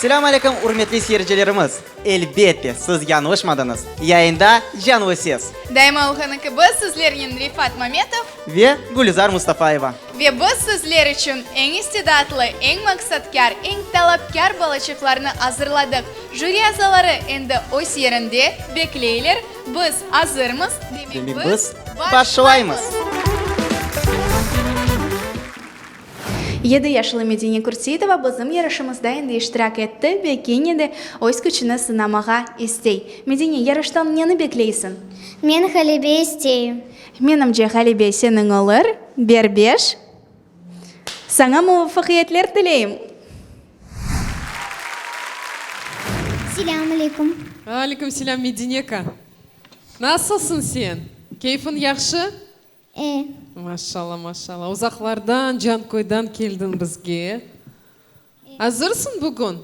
Selâm aleyküm, ürmetli seyircilerimiz! Elbette, siz yañlışmadıñız, yayında Canlı Ses. Daima olğanı kibi, sizlernen Refat Mametov. Ve Gülizar Mustafayeva. Ve biz sizler içün eñ istidatlı, eñ maqsatkâr, eñ talapkâr balaçıqlarnı azırladıq. Jüri azaları endi öz yerinde bekleyler. Biz azırmız, demek biz başlaymız! Yedi yaşlı Medine Kurtseitova bizim yarışımızda endi iştirak etti ve kene de öz küçüni sınamağa istey. Medine, yarıştan neni bekleysiñ? Men ğalebe isteyim. Menimce, ğalebe seniñ olur. Ber beş. Saña muvafaqiyetler tileyim. Selâm aleyküm. Aleyküm selâm, Medineka. Nasılsıñ sen? Keyfiñ yahşı? E. Maşallah, maşallah. Uzaqlardan, Canköyden keldiñ bizge. Azırsıñ bugün?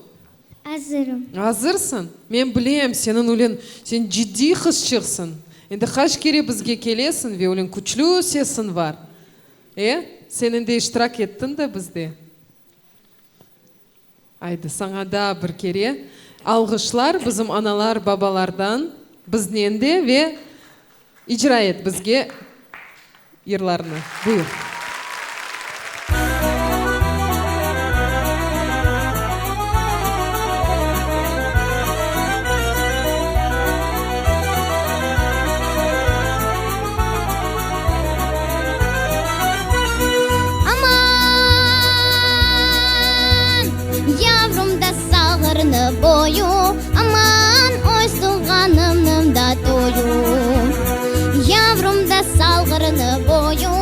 Azırım. Azırsıñ? Men bilem, seniñ öyle, sen ciddiy qızçıqsıñ. Endi qaç kere bizge kelesiñ ve öyle küçlü sesiñ bar. E? Sen endi iştirak ettiñ de bizde. Aydı, saña daa bir kere alğışlar bizim analar, babalardan, biznen de ve icra et bizge yırlarnı. Buyur. Aman, yavrum da Salğırnı boyu, Aman, öz tuvğanımnıñ da toyu. Yavrum da Salğırnı boyu,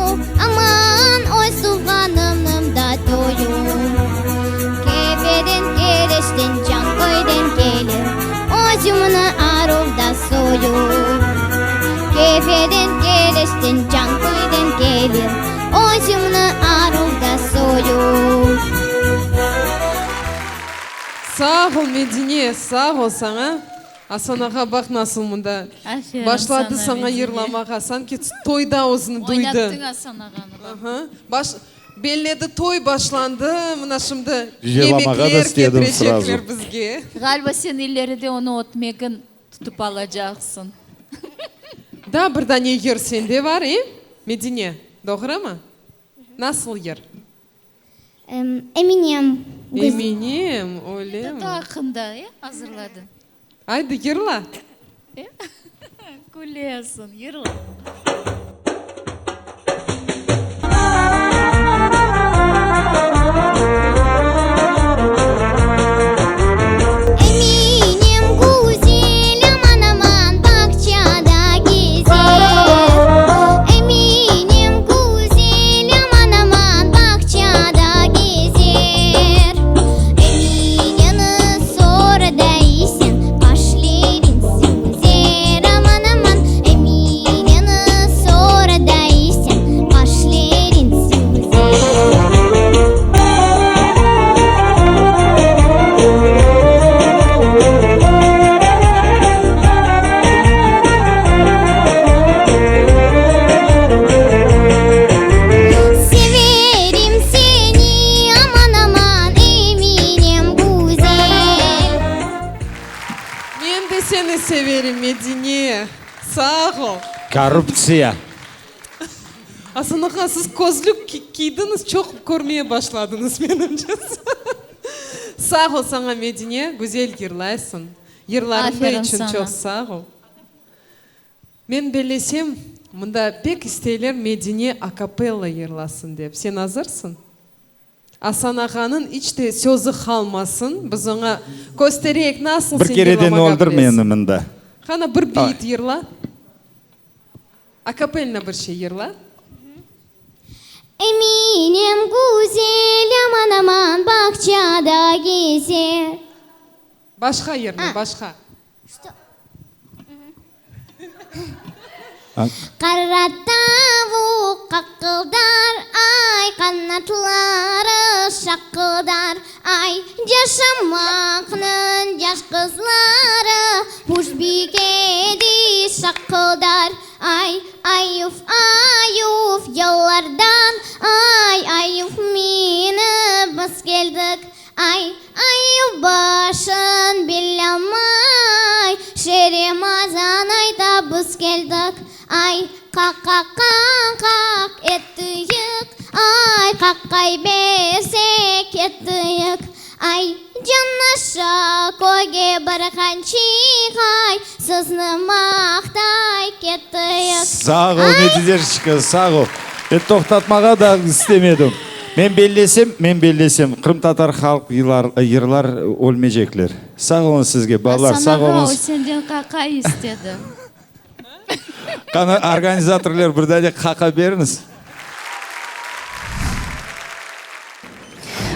Aman, öz tuvğanımnıñ da toyu. Kefeden, Keriçten, Canköyden kelir, Özümni aruvda soyup. Kefeden, Keriçten, Canköyden kelir, Özümni aruvda soyup. Sağ ol, Medine, sağ ol saña. Asan ağa, baq nasıl mında Aferin başladı saña, saña Medine. yırlamağa, sanki toyda özüni duydı. Oynattıñ Asan ağanı, baq. Aha, baş, belledi, toy başlandı, mına şimdi Yırlamağa da yemekler istedim ketirecekler srazu. bizge. Ğaliba sen ileride onı ötmegin tutıp alacaqsıñ. Daa bir dane yır sende var, e, Medine, doğrumı? Nasıl yır? Eminem. Eminem, öylemi? Tata aqqında, e, azırladıñ. Aydı, yırla. Külesiñ, yırla. Eminem güzel, aman-aman, bağçada gezer. Eminem güzel, aman-aman, bağçada gezer. Emineni sor deysiñ, qaşlerin süzer, aman-aman. Emineni sor deysiñ, qaşlerin süzer. Severim seni, aman-aman, Eminem güzel. Men de seni severim, Medine. Sağ ol. Korruptsiya. Asan ağa, siz közlük kiydiñiz, çoq körmeye başladıñız, menimce. Sağ ol saña, Medine, güzel yırlaysıñ. Yırlarıñ Aferin içün saña. çoq sağ ol. Men bellesem, mında pek isteyler Medine akapella yırlasın dep. Sen azırsıñ? Asan ağanıñ iç de sözü qalmasın, biz oña köstereyik nasıl Bir sen kereden yırlamağa oldır bilesiñ. meni mında. Qana, bir beyit yırla. Akapelna bir şey yırla. Eminem güzel, aman-aman, bağçada gezer. Başqa yırla, başqa. Qara tavuq qaqıldar, ay, qanatları şaqıldar, ay, Yaşamaqnıñ yaş qızları Quşbikedi şaqıldar, ay, Ayuv, ayuv, yollardan, ay, Ayuv minip biz keldik, ay, Ayuv baş. Aqay berse kettik, ay, Cannaşa köyge bir qançıq, ay, Sizni maqtay kettik, Sağ ol, Medineşka, sağ ol. Men toqtatmağa da istemedim. Men bellesem, men bellesem, qırımtatar halq yırlar ölmeycekler. Sağ oluñ sizge, balalar, sağ Asan ağa, o oluñız. senden qaqa istedi. Qani, organizatorlar, bir dane qaqa beriñiz.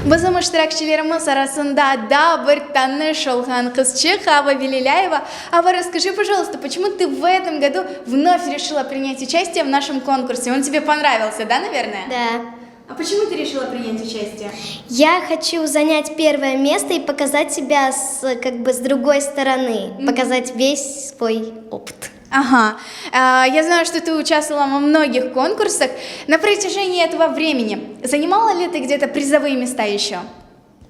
Bizim iştirakçilerimiz arasında daa bir tanış olğan qızçıq Ava Velilâyeva. Ava, rasskajи, пожалуйста, почему ты в этом году вновь решила принять участие в нашем конкурсе? Он тебе понравился, да, наверное? Да. А почему ты решила принять участие? Я хочу занять первое место и показать себя с, как бы, с другой стороны, показать весь свой опыт. Ага. Я знаю, что ты участвовала во многих конкурсах. На протяжении этого времени занимала ли ты где-то призовые места еще?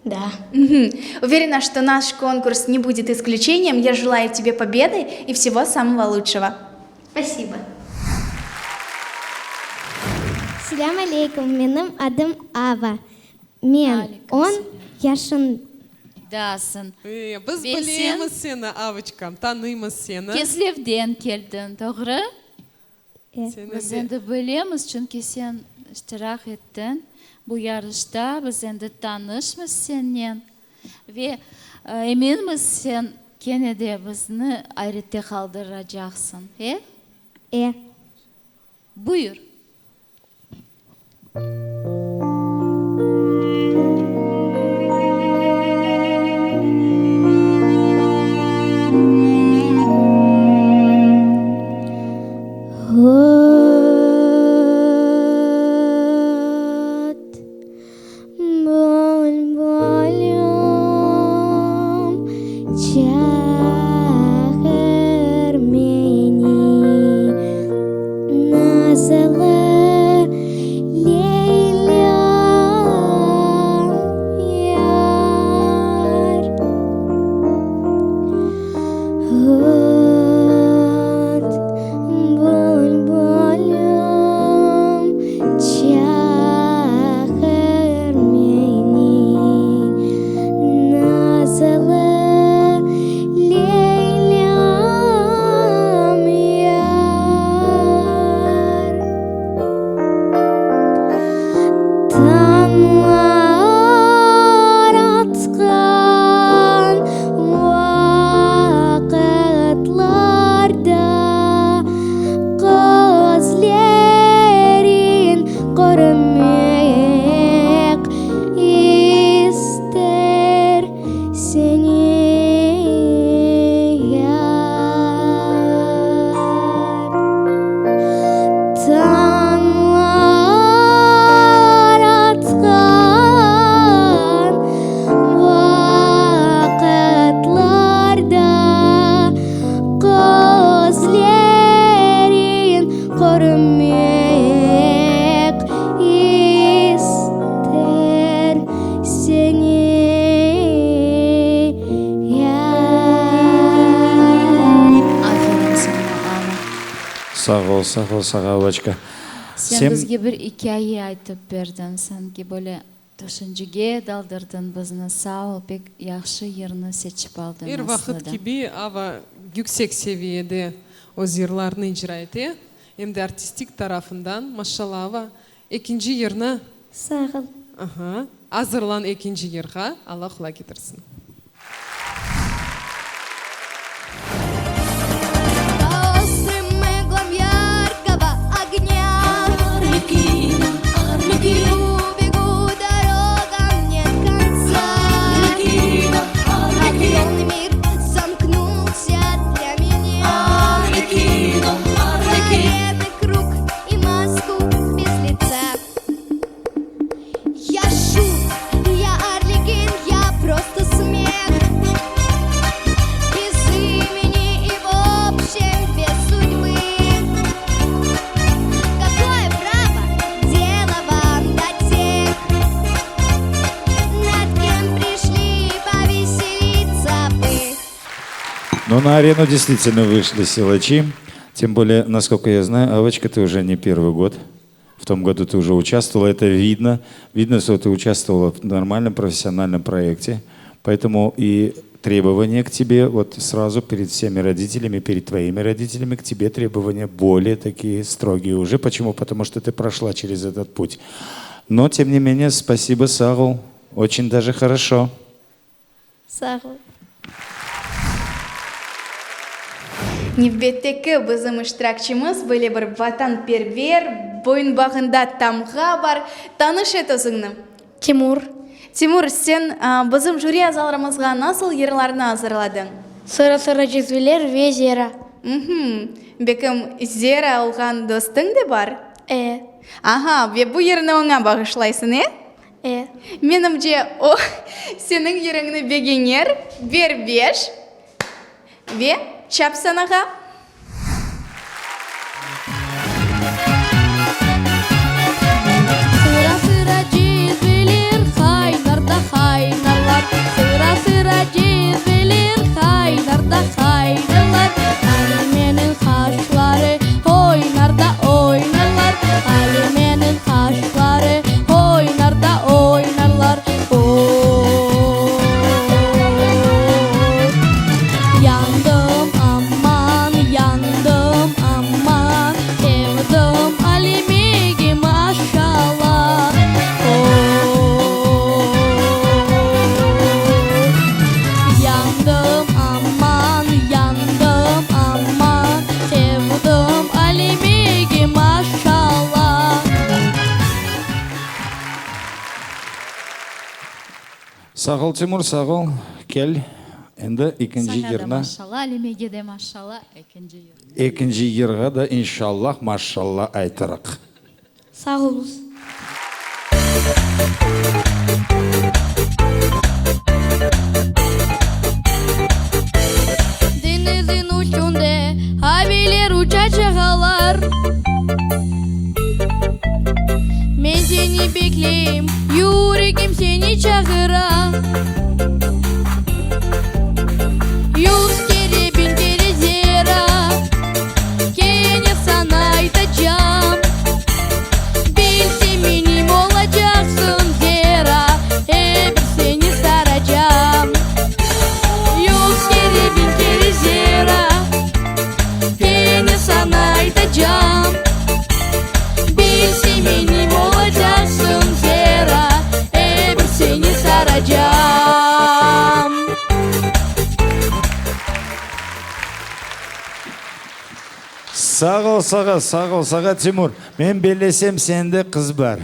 Да. Мгм. Уверена, что наш конкурс не будет исключением. Я желаю тебе победы и всего самого лучшего. Спасибо. Selâm aleyküm, menim adım Ava. Men on yaşın. Dasın. E, biz Ve sen- bilemiz seni, Avoçkam, tanıymız seni. Kezlevden keldiñ, doğru? Seni Biz de- endi bilemiz, çünki sen iştirak ettiñ bu yarışta, biz endi tanışmız sennen ve eminmiz, sen kene de bizni ayrette qaldıracaqsıñ, e? E. Buyur. Ot, bülbülüm, çağır meni, Nazlı Leylâm yar. Ot, bülbülüm, çağır meni, Nazlı Leylâm yar. Tañlar atqan vaqıtlarda közleriñ körmek ister seni yar. Tañlar atqan vaqıtlarda közleriñ körmek ister seni yar. Aferin saña, Ava. Sağ ol, sağ ol, sağ Avoçka. Sen bizge bir ikâye aytıp berdiñ, sanki böyle tüşüncege daldırdıñ bizni. Sağ ol, pek yahşı yırnı seçip aldıñ Er vaqıt aslında. kibi Ava yüksek seviyede öz yırlarını icra ete, em de artistik tarafından, maşallah, Ava, ekinci yırnı. Sağ ol. Aha, azırlan ekinci yırğa, Alla qolay ketirsin. Я шут, я арлекин, я просто смех. Без имени и в общем без судьбы. Какое право дело вам до тех, над кем пришли повеселиться вы? Но на арену действительно вышли силачи. Тем более, насколько я знаю, Авочка, ты уже не первый год. В том году ты уже участвовала, это видно. Видно, что ты участвовала в нормальном профессиональном проекте. Поэтому и требования к тебе, вот сразу перед всеми родителями, перед твоими родителями, к тебе требования более такие строгие уже. Почему? Потому что ты прошла через этот путь. Но, тем не менее, спасибо, Sağ ol. Очень даже хорошо. Sağ ol. Nevbetteki bizim iştirakçimiz böyle bir vatanperver, boyunbağında tamğa bar. Tanış et özüñni. Timur. Timur, sen bizim jüri azalarımızğa nasıl yırlarnı azırladıñ? Sıra-sıra cezveler ve Zera. Mhmm. Bekim, Zera olğan dostıñ da bar? E. Aha, ve bu yırnı oña bağışlaysıñ, e? E. Menimce, o, seniñ yırıñnı begener. Ber beş ve çap sanağa. Sıra-sıra cezveler qaynar da qaynarlar, Sıra-sıra cezveler qaynar da qaynarlar, Alimeniñ qaşları oynar da oynarlar, Alimeniñ qaşları oynar da oynarlar, O-o-oy. Yandım, aman, yandım, aman, Sevdim Alimege maşalla, O-o-oy. Yandım, aman, yandım, aman, Sevdim Alimege maşalla. Sağ ol, Timur, sağ ol. Kel, endi ekinci Saña da yırnı. maşalla, Alimege de maşalla, ekinci yır. Ekinci yırğa da inşallah maşalla aytırıq. Sağ oluñız. Deñizniñ üstünde aviler uça çağalar. Men seni bekleyim, yüregim seni çağıra. Yüz kere, biñ kere Zera, kene saña aytacam. Bilsem menim olacaqsıñ, Zera, ep bir seni saracam. Yüz kere, biñ kere Zera, kene saña aytacam. Bilsem menim olacaqsıñ, Zera, ep bir seni saracam. Sağ ol sağa, sağ ol sağa, Timur. Men bellesem, sende qız bar.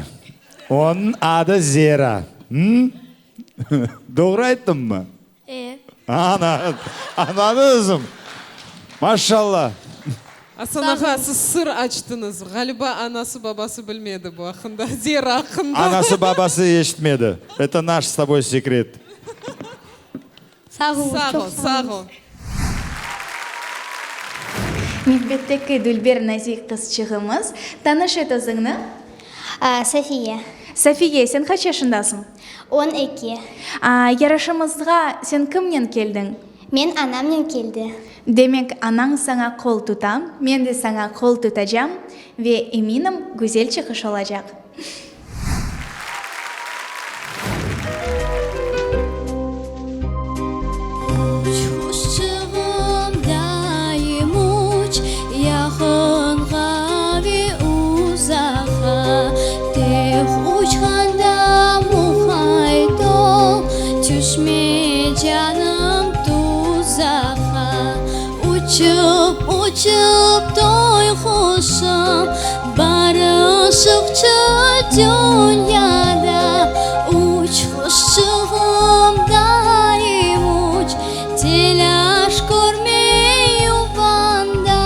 Onıñ adı Zera. Hı? Doğru ayttımmı? E. Ana, añladıñızmı? Maşallah. Asan ağa, siz sır açtıñız. Ğaliba, anası-babası bilmedi bu aqqında, Zera aqqında. Anası-babası eşitmedi. Это наш с тобой секрет. Sağ oluñız, Sağ çoq ol, sağ sağ oluñız. ol. Nevbetteki dülber nazik qızçığımız, tanış et özüñni. Safiye. Safiye, sen qaç yaşındasıñ? 12. Yarışımızğa sen kimnen keldiñ? Men anamnen keldi. Demek, anañ saña qol tuta, men de saña qol tutacam ve eminim, güzel çıqış olacaq. Uç, quşçığım, daim uç, yaqınğa ve uzaqa. Tek uçqanda muqayt ol, tüşme, canım, tuzaqqa. Uçıp, uçıp toy quşım, barışıqçı dünyada. Uç, quşçığım, daim uç, telâş körme yuvanda.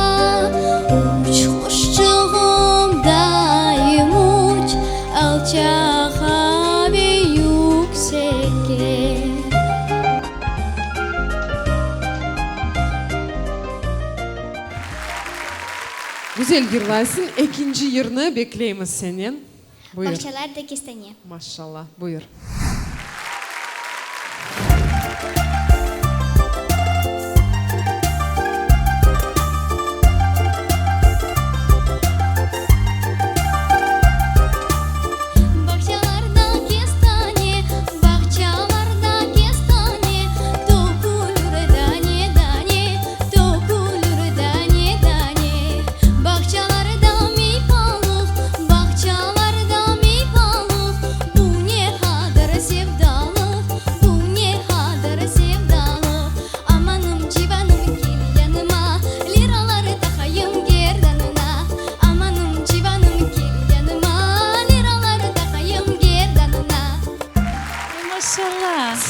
Uç, quşçığım, daim uç, alçaqqa ve yüksekke. Güzel yırlaysıñ. Ekinci yırnı bekleymiz senden. Buyur. Bağçalar da kestane. Maşallah. Buyur.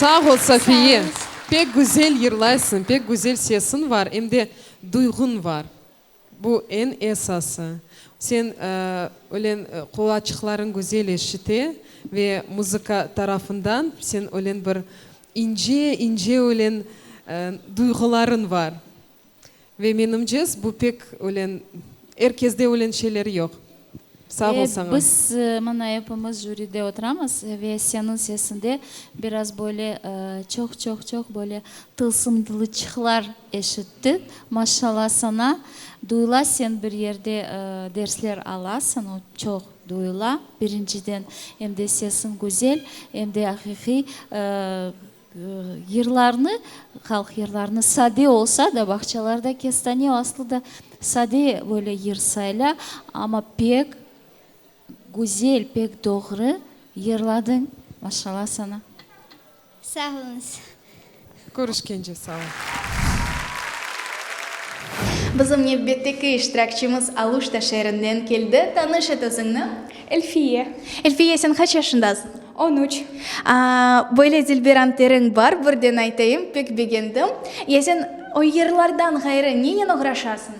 Sağ ol, Safiye. Pek güzel yırlaysıñ, pek güzel sesiñ var, em de duyğuñ var. Bu eñ esası. Sen ölen qulaçıqlarıñ güzel eşite ve muzıka tarafından sen ölen bir ince, ince ölen duyğularıñ var. Ve menimce, bu pek ölen, er kezde ölen şeyler yoq. Sağ ol saña. Biz mına epimiz jüride oturamız ve seniñ sesinde biraz böyle çoq-çoq-çoq böyle tılsımlıçıqlar eşittik. Maşallah saña. Duyula sen bir yerde dersler alasıñ, o çoq duyula birinciden. Em de sesiñ güzel, em de aqiqiy Yırlarnı, halq yırlarını sade olsa da, bağçalarda kestane aslı da sade böyle yır sayıla, amma pek güzel, pek doğru yırladıñ, maşallah saña. Sağ oluñız. Körüşkence sağ ol. Bizim nevbetteki iştirakçimiz Aluşta şeerinden keldi. Tanış et özüñni. Elfiye. Elfiye, sen qaç yaşındasıñ? 13. Böyle dilber anteriñ bar, birden aytayım, pek begendim. Ya sen o yırlardan ğayrı nenen oğraşasıñ?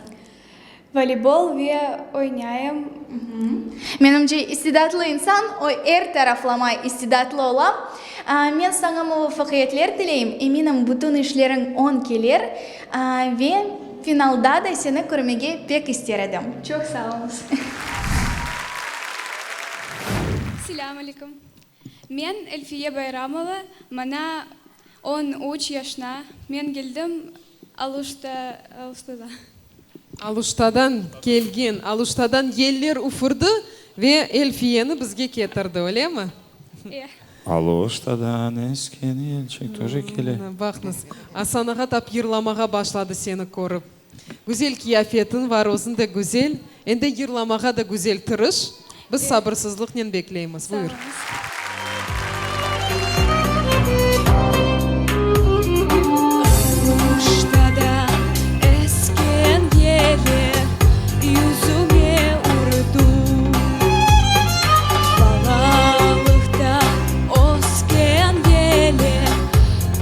Voleybol ve oynayım. Menimce, istidatlı insan, o er taraflama istidatlı ola. Men saña muvafaqiyetler tileyim, eminim, bütün işleriñ oñ keler ve finalda da seni körmege pek ister edim. Çoq sağ oluñız. Selâm aleyküm. Men Elfiye Bayramova, maña 13 yaşına. Men keldim Aluşta, Aluştadan. Aluştadan kelgen, Aluştadan yeller üfürdi ve Elfiyeni bizge ketirdi, öylemi? E. Aluştadan esken yelçik тоже kele. Baqıñız, Asan ağa tap yırlamağa başladı seni körip. Güzel kiyafetiñ var, özüñ de güzel. Endi yırlamağa da güzel tırış. Biz sabırsızlıqnen bekleymiz. Buyur. Aluştada esken yeller yüzüme urdu. Balalıqta ösken yeller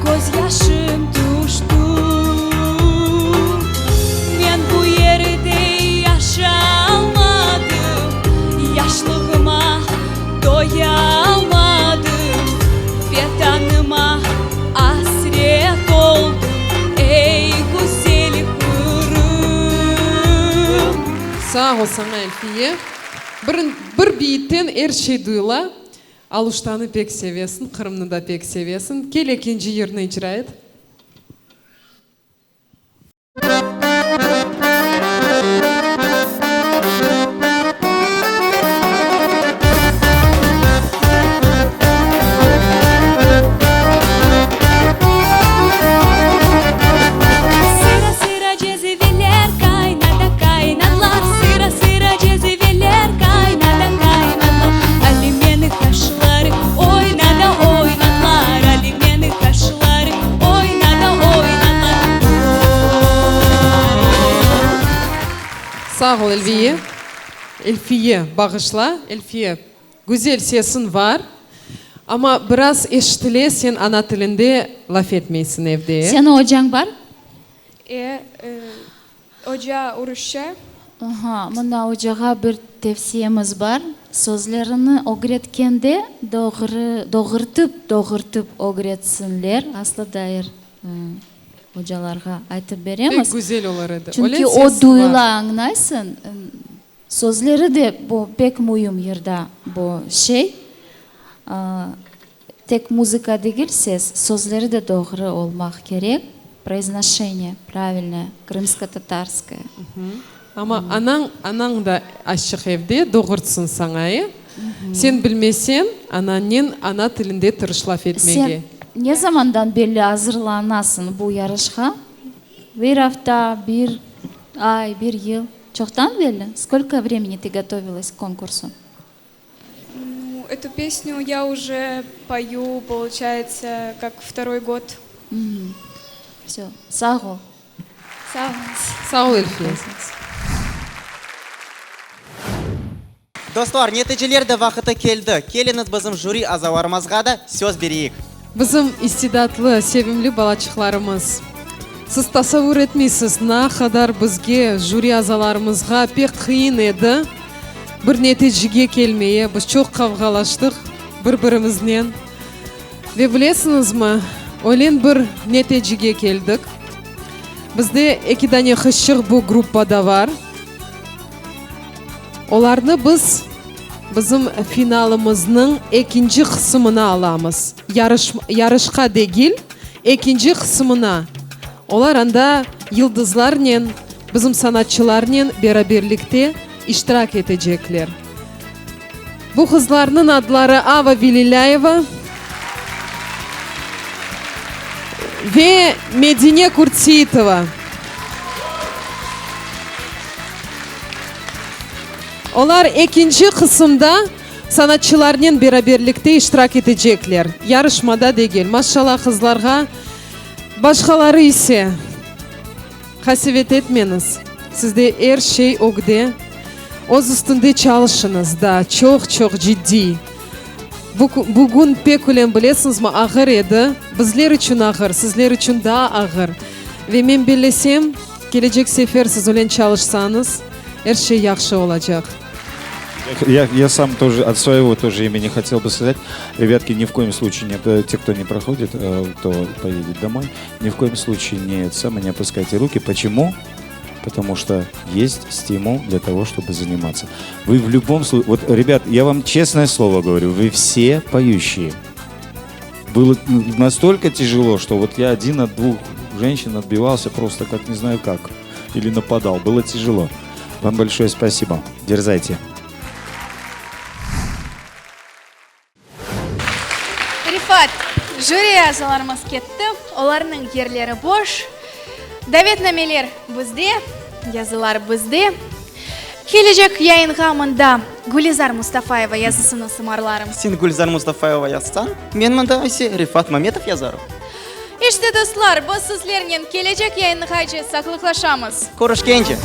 közyaşım tüştü. Men bu yerde yaşalmadım, Yaşlığıma toyalmadım, Vetanıma asret oldım, Ey, güzel Qırım! Sağ ol saña, Elfiye. Bir, bir beyitten er şey duyula. Aluştanı pek sevesiñ, Qırımnı da pek sevesiñ. Kel ekinci yırnı icra et. Sıra-sıra ceziveler qaynada qaynarlar, Sıra-sıra ceziveler qaynada qaynarlar, Alimeni qaşları oynada oynarlar, Alimeni qaşları oynada oynarlar, Sağ ol, Elviye. Elfiye, bağışla, Elfiye, güzel sesiñ var, amma biraz eşitile, sen ana tilinde laf etmeysiñ evde, e? Seniñ ocañ bar? E, oca urusça. Aha, mında ocağa bir tevsiyemiz bar, sözlerini ögretkende doğru, doğurtıp, doğurtıp ögretsinler, aslı dair ocalarğa aytıp beremiz. Pek güzel olur edi. Çünki o duyula, añlaysıñ, sözleri de bu pek müim yırda bu şey. Tek muzıka degil, ses, sözleri de doğru olmaq kerek, произношение pravilnoye, krımsko-tatarskoye. Amma anañ, anañ da azçıq evde doğurtsın saña, e? Sen bilmeseñ, anañnen ana tilinde tırış laf etmege. Sen ne zamandan belli azırlanasıñ bu yarışqa? Bir afta, bir ay, bir yıl? Çoqtan belli? Skolko vremeni ты gotovilas k konkursu? Nu, etu pesnю ya uje poyu, poluçayetsya, kak vtoroy god. Vsё, sağ ol. Sağ oluñız. Sağ ol, Elfiye. Dostlar, neticeler de vaqıtı keldi. Keliñiz bizim jüri azalarımızğa da söz bereyik. Bizim istidatlı, sevimli balaçıqlarımız, siz tasavvur etmeysiz, na qadar bizge, jüri azalarımızğa pek qıyın edi bir neticege kelmeye. Biz çoq qavğalaştıq bir-birimiznen. Ve bilesiñizmi, öylen bir netecige keldik. Bizde eki dane qızçıq bu gruppada bar. Olarnı biz bizim finalımıznıñ ekinci qısımına alamız. Yarış, yarışqa degil, ekinci qısımına. Olar anda yıldızlarnen, bizim sanatçılarnen beraberlikte iştirak etecekler. Bu qızlarnıñ adları Ava Velilâyeva ve Medine Kurtseitova. Olar ekinci qısımda sanatçılarnen beraberlikte iştirak etecekler, yarışmada degil. Maşallah qızlarğa. Başqaları ise. Qasevet etmeñiz, sizde er şey ögde, öz üstünde çalışıñız da, çoq-çoq ciddiy. Bugün pek ülem, bilesiñizmi, ağır edi, bizler içün ağır, sizler içün daa ağır. Ve men bellesem, kelecek sefer siz ülen çalışsañız, er şey yahşı olacaq. Я, я сам тоже от своего тоже имени хотел бы сказать, ребятки, ни в коем случае не, те, кто не проходит, э, кто поедет домой, ни в коем случае не это самое, не опускайте руки. Почему? Потому что есть стимул для того, чтобы заниматься. Вы в любом случае... Вот, ребят, я вам честное слово говорю, вы все поющие. Было настолько тяжело, что вот я один от двух женщин отбивался просто как не знаю как. Или нападал. Было тяжело. Вам большое спасибо. Дерзайте. Refat, jüri azalarımız ketti, olarnıñ yerleri boş. Davetnameler bizde, yazılar bizde. Kelecek yayınğa mında Gülizar Mustafayeva yazısını sımarlarım. Sen Gülizar Mustafayeva yazsañ, men mında ise Refat Mametov yazarım. İşte, dostlar, biz sizlernen kelecek yayınğace sağlıqlaşamız. Körüşkence!